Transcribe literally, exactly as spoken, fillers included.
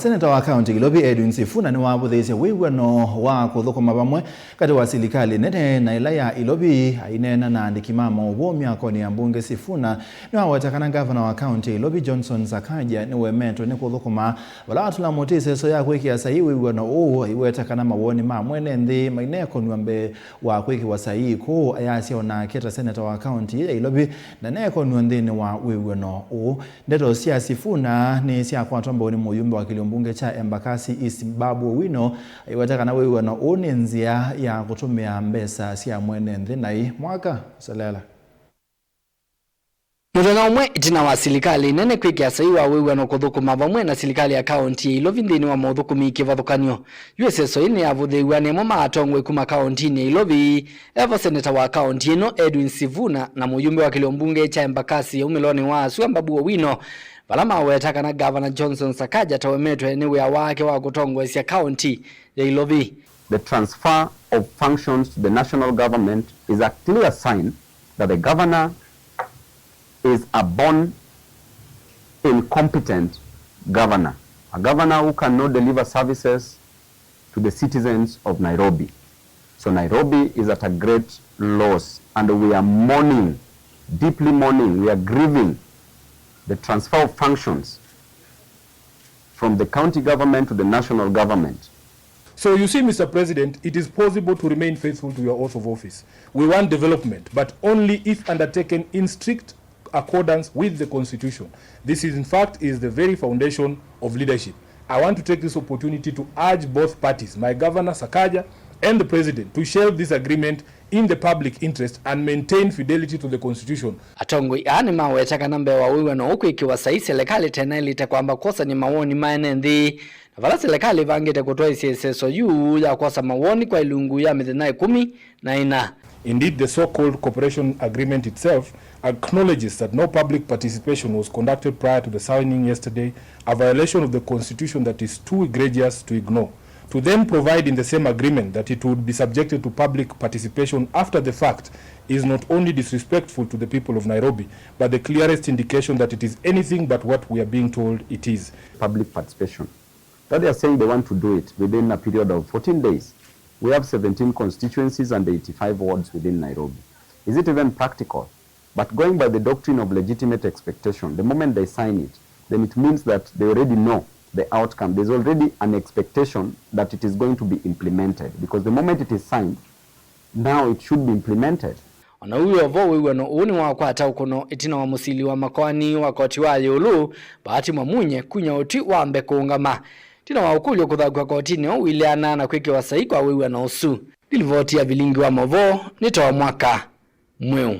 Seneta wa kaunti ya Ilovi Edwin Sifuna nĩwavũthĩĩsye wĩw'ano wa kũthũkũma vamwe katĩ wa silikalĩ nene na ĩla ya Ilovi. Aineena na aandĩki ma maũvoo myakonĩ ya mbunge, Sifuna nĩwaweta kana ngavana wa kaunti ya Ilovi Johnson Sakaja nĩwemetwe nĩ kũthũkũma vala watũla mũtĩ ĩseso ya kwĩkĩa saii wĩw'ano ũũ, aiweta kana mawoni ma mwene nthĩ mainekonw'a mbee wa kwĩkĩwa saii kũũ. Ayasya o nake ta seneta wa kaunti ya Ilovi ndanekonw'a nthĩnĩ wa wĩw'ano ũũ. Ndeto sya Sifuna nĩsyakwatwa mbau nĩ mũyumbe wa kĩlio mbunge kya Embakasi East Babu Owino, aiweta kana wĩw'ano ũũ nĩ nzĩa ya kũtũmĩa mbesa sya mwene nthĩ naĩ. Mwaka Selela. Mũthenya ũmwe ĩtina wa silikalĩ nene kwĩkĩa saii wa wĩw'ano kũthũkũma vamwe na silikalĩ ya kaunti ya Ilovi nthĩnĩ wa mothũkũmi kĩvathũkany'o, yu ĩseso ĩĩ nĩyavũthĩĩw'a nĩ amwe ma atongoi kuma kauntinĩ ya Ilovi, evo seneta wa kaunti ĩno Edwin Sifuna na mũyumbe wa kĩlio mbunge kya Embakasi ya umĩlonĩ wa Asua Babu Owino, vala maweta kana Ngavana Johnson Sakaja tawemetwe nĩ wĩa wake wa kũtongoesya kaunti ya Ilovi. The transfer of functions to the national government is a clear sign that the governor is a born incompetent governor, a governor who cannot deliver services to the citizens of Nairobi. So Nairobi is at a great loss, and we are mourning, deeply mourning, we are grieving the transfer of functions from the county government to the national government. So you see, Mister President, it is possible to remain faithful to your oath of office. We want development, but only if undertaken in strict accordance with the constitution. This is, in fact, is the very foundation of leadership. I want to take this opportunity to urge both parties, my governor Sakaja and the president, to shelve this agreement in the public interest and maintain fidelity to the constitution. Atongoi aa nĩmaweta kana mbee wa wĩw'ano ũũ kwĩkĩwa saii, selekalĩ tenaĩlĩte kwamba kwosany'a mawoni ma ene nthĩ, na vala selekalĩ ĩvangĩte kũtwaĩsya ĩseso yu ya kwosa mawoni kwa ilungu ya mĩthenya ĩkũmi na ĩna. Indeed, the so-called cooperation agreement itself acknowledges that no public participation was conducted prior to the signing yesterday, a violation of the constitution that is too egregious to ignore. To then provide in the same agreement that it would be subjected to public participation after the fact is not only disrespectful to the people of Nairobi, but the clearest indication that it is anything but what we are being told it is. Public participation. That they are saying they want to do it within a period of fourteen days. We have seventeen constituencies and eighty-five wards within Nairobi. Is it even practical? But going by the doctrine of legitimate expectation, the moment they sign it, then it means that they already know the outcome. There's already an expectation that it is going to be implemented, because the moment it is signed, now it should be implemented. O na ũu wĩ o vo, wĩw'ano ũũ nĩwakwata ũkũno ĩtina wa mũsili wa makoani wa koti wa ĩũlũ, Bahati Mwamunye, kunya ũtwi wambe kũũngama. Ĩtina wa ũkũlyo kũthakw'a kotinĩ, ũileana na kwĩkĩwa saii kwa wĩw'ano ũsu. Nĩ livoti ya Vilingi wa Maũvoo, nĩ ta wa mwaka mweũ.